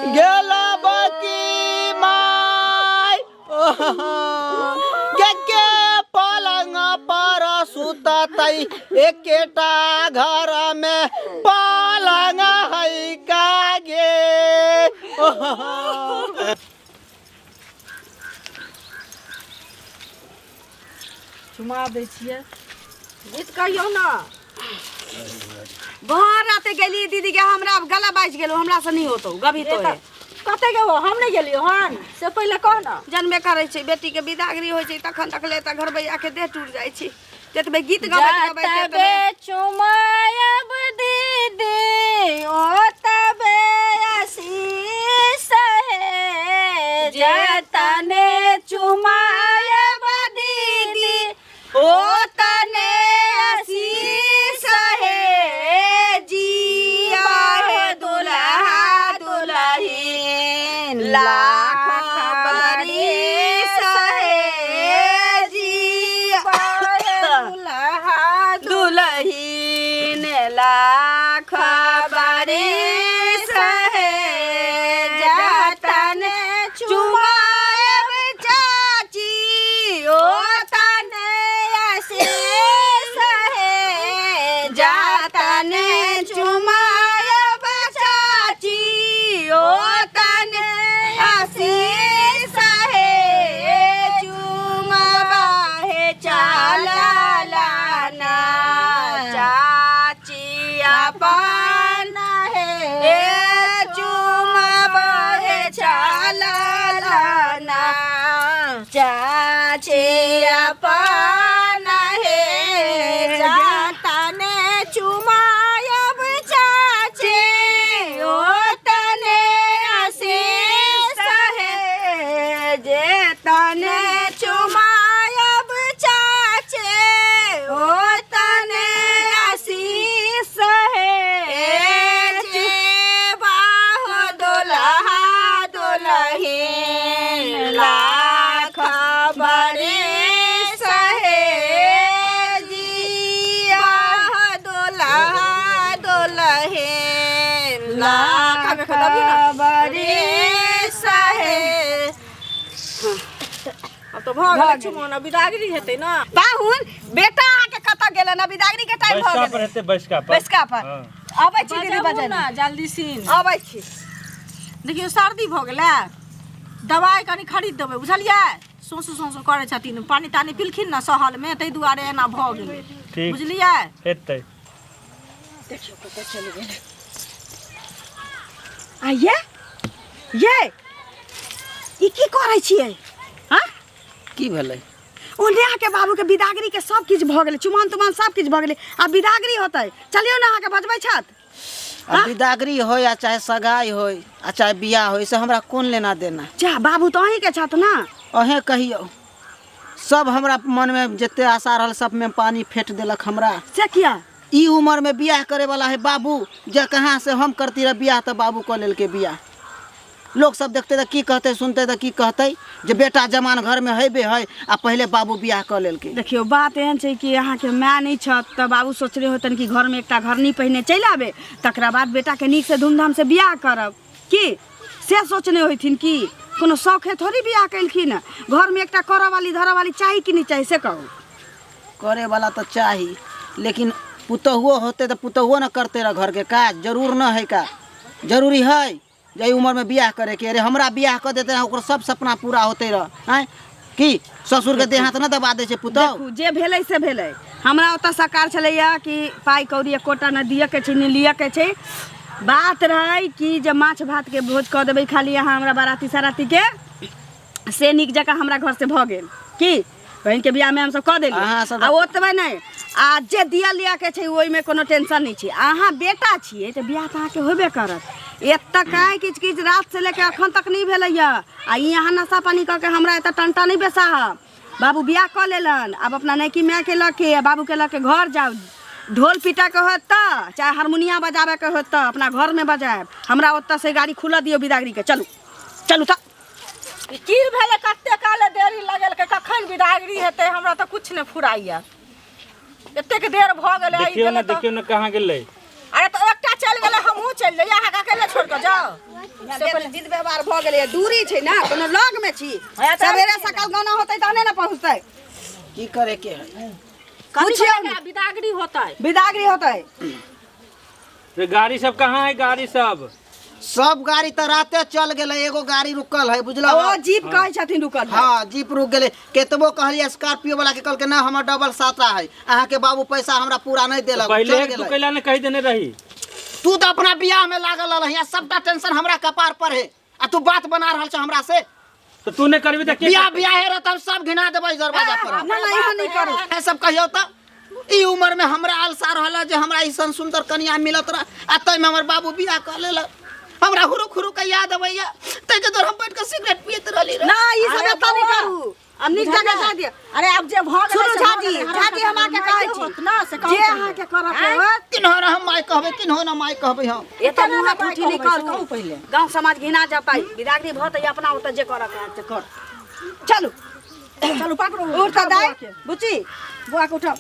गेला बकी माय के के पलंग पर सुततै एकेटा घर में पलंग है का गे। चुमा दै छियै। गीत कहियौ ने। भर राते गेली दीदी के, हमरा आब गला बाजि गेलो, हमरा से नहीं होतो गभी तो। कते गेबो? हम नहि गेलियो हन से पहिले कह न। जनबे करै छै, बेटी के बिदागरी होइ छै तखन तक ले तऽ घरबैया के देह टूट जाइ छै। जतबे गीत गबैत गबैत जतबे चुमायब दीदी ओतबे आशीष हे, जतने चुमायब दीदी ओतने आशीष हे, जिया हे दुल्हा दुल्हिन लाख बरिस हे, जिया हे दुल्हा दुलहीन लाख बरिस हे, जतन चुमायब चाची ओतने आशीष हे, जतन चुमायब चाची ओतने आशीष हे, चुमाबा हे चलला चाची अपन हे, चुमाबा हे चलला चाची अपन हे, जतने चुमायब चाची ओतने आशीष हे, जेतने चुमायब चाचे ओतने आशीष हे, जे बाह दुल्हा दुल्हिन लाख बरिस हे, जिया दुल्हा दुल्हिन लाख बरिस हे। आब तऽ भऽ गेलै चुमाओन, आब बिदागरी हेतै ने। पाहुन बेटा अहाँके कतऽ गेलन? बिदागरी के टाइम भऽ बैसका पर गेलै। हेतै, बैसका पर। बैसका पर। हँ। अबै छी दीदी, बजाबू बजे ने जल्दी सीन। अबै छी। देखियौ सर्दी भऽ गेलै, दवाइ कनि खरीद देबै, बुझलियै? सोंसू सोंसू करै छथिन, पानि तानि पिलखिन ने सहलमे, ताहि दुआरे एना भऽ गेलै। ठीक। बुझलियै? हेतै। देखियौ कतऽ चलि गेलै। आ ये ये ई की करै छियै? हाँ की भेलै? ओने अहाँके बाबूके बिदागरी के सब किछु भऽ गेलै, चुमान तुमान सब किछु भऽ गेलै, आ बिदागरी होतै। चलियौ ने, अहाँके बजबै छथि। आ बिदागरी होय आ चाहे सगाई होय आ चाहे बियाह होय, से हमरा कोन लेना देना? जा बाबू तऽ अहीँके छथि ने। अहें कहियौ, सब हमरा मनमे जते आशा रहल सबमे पानी फेट देलक हमरा। से किया? ई उम्र में बियाह करे वाला है बाबू, जे कहाँ से हम करती रह बियाह तऽ बाबू कऽ लेलकै बियाह। लोग सब देखते तऽ की कहते, सुनते तऽ की कहते जे बेटा जमान घर में हेबे है आ पहले बाबू बियाह कऽ लेलकै। देखियौ बात एहन छै कि अहाँके माय नहि छथि तऽ बाबू सोचले होतनि कि घरमे एकटा घरनी पहिने चलि आबे, तकरा बाद बेटाके नीकसँ धूमधामसँ बियाह करब, की से सोचने होथिन? कि कोनो शौखे थोड़ी बियाह केलखिन? घरमे एकटा करऽ वाली धरऽ वाली चाही कि नहि चाही से कहू। करे वाला तऽ चाही, लेकिन पुतहुओ होते तऽ पुतहुओ न करते रह घर के काज। जरूर न है का जरूरी है जे एहि उम्र में बियाह करे के? अरे हमरा बियाह कऽ देते रह, ओकर सब सपना पूरा होते रह। आँय की ससुर के देह हाथ न दबा दै छै पुतहु? देखू जे भेलै से भेलै। हमरा ओतऽ सरकार छलैया कि पाइ कौड़ी एकोटा नहि दिअ के छै, नहि लिअ के छै। बात रहै कि जे माछ भात के भोज कऽ देबै खाली अहाँ हमरा बाराती साराती के, से नीक जकाँ हमरा घर से भऽ गेल की बहिनके बियाहमे हमसब कऽ देलियै। अहाँ सब आ ओतबे नहि, आ जे दिअ लिअ के छै ओहिमे कोनो टेंशन नहि छै। अहाँ बेटा छियै तऽ बियाह तऽ अहाँके होबे करत। एतऽ काहे किछु किछु रात से लेके अखन तक नहि भेलैया आ ई अहाँ नशा पानी कऽ के हमरा एतऽ टंटा नहि बेसाहब। बाबू बियाह कऽ लेलन, आब अपना नैकी मायके लऽ के आ बाबूके लऽ के घर जाउ। ढोल पीटऽके होयत तऽ चाहे हारमोनिया बजाबैके होयत तऽ अपना घरमे बजायब, हमरा ओतऽ से गाड़ी खुलऽ दियौ बिदागरीके। चलू चलू तऽ। ई की भेलै? कते काल देरी लगेलकै, कखन बिदागरी हेतै? हमरा तऽ किछु नहि फुराइया, एतेक देर भऽ गेलै। देखियौ ने, देखियौ ने कहाँ गेलै। अरे तऽ एकटा चलि गेलै, हमहूँ हमहूँ चलि जाइए, अहाँके अकेले छोड़ि कऽ जाउ। से जिद व्यवहार भऽ गेलैए, दूरी छै ने, कोनो लगमे छी। हँ, तऽ सवेरे सकाल गाना होतै तहने ने पहुँचतै। की करे के है? कथी पुछियौ करे के? बिदागरी होतै। बिदागरी होतै। रे, गाड़ी सब कहाँ है, गाड़ी सब? सब गाड़ी तऽ राते चल गेलै, एगो गाड़ी रुकल है, बुझलहो? ओ जीप कहै छथिन रुकल है। हाँ, जीप रुक गेलै। केतबो कहलियै स्कॉर्पियो वाला के, कहलकै ना, हमर डबल साता है, अहाँके बाबू पैसा हमरा पूरा नहीं देलक। पहले चल एक तू गेलै। कैला ने कहि देने रही? तू तऽ अपना बियाह में लागल रहल, यहाँ सबटा टेंशन हमरा कपार पर है आ तू बात बना रहल छ हमरा से। तो तू नहीं करबी तऽ के? बियाह बियाहे रहत, हम सब घिना देबै दरवाजा पर। ना ना, एहन नहि करू। ए सब कहियौ तऽ ई उम्र में हमरा अलसा रहल है जे हमरा ऐसन सुंदर कनिया मिलत रह आ ताहिमे हमर बाबू बियाह कऽ लेलक। हमरा हुरुक हुरुक के याद अबैया, ताहिके दुआरे हम बैठ के सिगरेट पियैत रहली रह। ना, ई सब एतऽ नहि करू, आब नीक जगह जा दिअ। अरे, आब जे भऽ गेलै सुनू से भऽ झाजी, गेलै, हमरा झाजी, हम अहाँके कहै होत छी ना, से कहू जे पहिले। अहाँके करऽ के होत। किन्हो ना हम माय कहबै, किन्हो ना माय कहबै हम। एतऽ मुँह माय ठूठी नहि कहबै, से करू। कहू पहिले। गाँव समाज घिना जेतै। बिदागरी भऽ तऽ अपना ओतऽ जे करऽ के हैत से कर। चलू। चलू, पकड़ू। उठ तऽ दाइ बुच्ची, बौआ के उठाउ।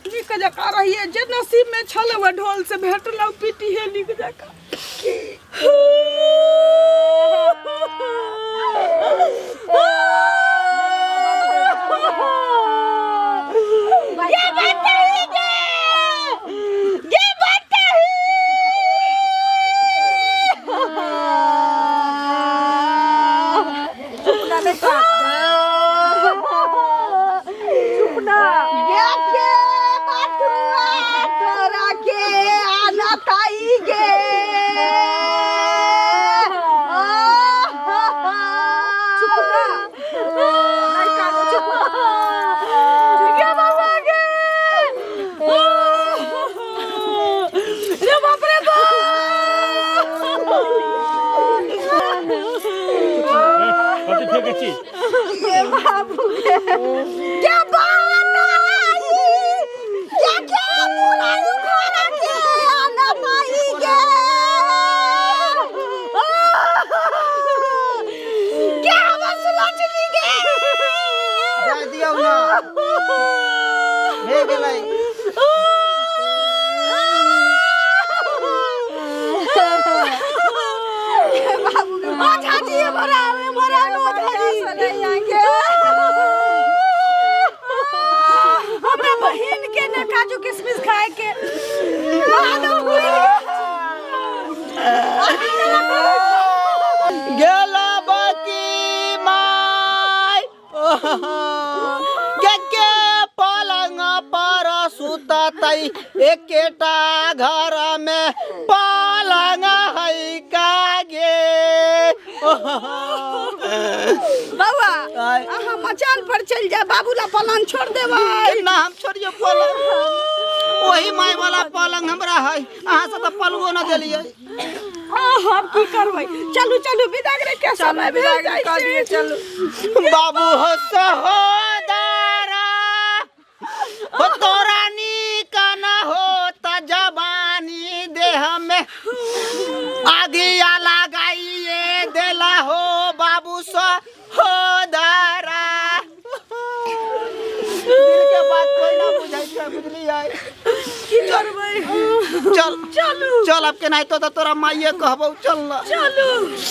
नीक जकाँ रहियै, जे नसीबमे छल ओ ढोल से भेटलौ, पिटिहे नीक जकाँ। ये बताही गे, ये बताही। चुप ना। गे के बटुआ तोरा के आनताई गे। चुप ना, नहीं कानू, चुप। गे बाबा गे, रे बाप रे बाप। कथी फेकै छी? ये बाबू गे, के बताई के के मुराई खाना के आनताई गे, के हमर सुलझली गे। जाय दियौ ना, भे गेलै। ओ झाजी, मरा मरा नो झाजी, हमरा बहिन के ने काजू किशमिश खाए के मालूम भूल गेला बाकी माय के के पलंग पर सुततै? एकेटा घर में पलंग है का गे? बौआ। आय। अहाँ मचान पर चलि जाए, बाबू ला पलंग छोड़ देबै। ना, हम छोड़ियो पलंग? वही माय वाला पलंग हमरा है, अहाँ से तऽ पलंगो न देलियै। हम की करबै? चलू चलू, बिदागरी के समय भेल जाइ छै। चलू। बाबू हो सहोदरा हो, तोरा नीक न हो त जवानी देह में आगिया लगाइए देला हो बाबू सहोदरा। दिल के बात कोई ना बुझै छै, बुझलियै? की करबै? चल चल, चल, अब केनाहितो तऽ तोरा माइये कहबौ, चल ना। चलू।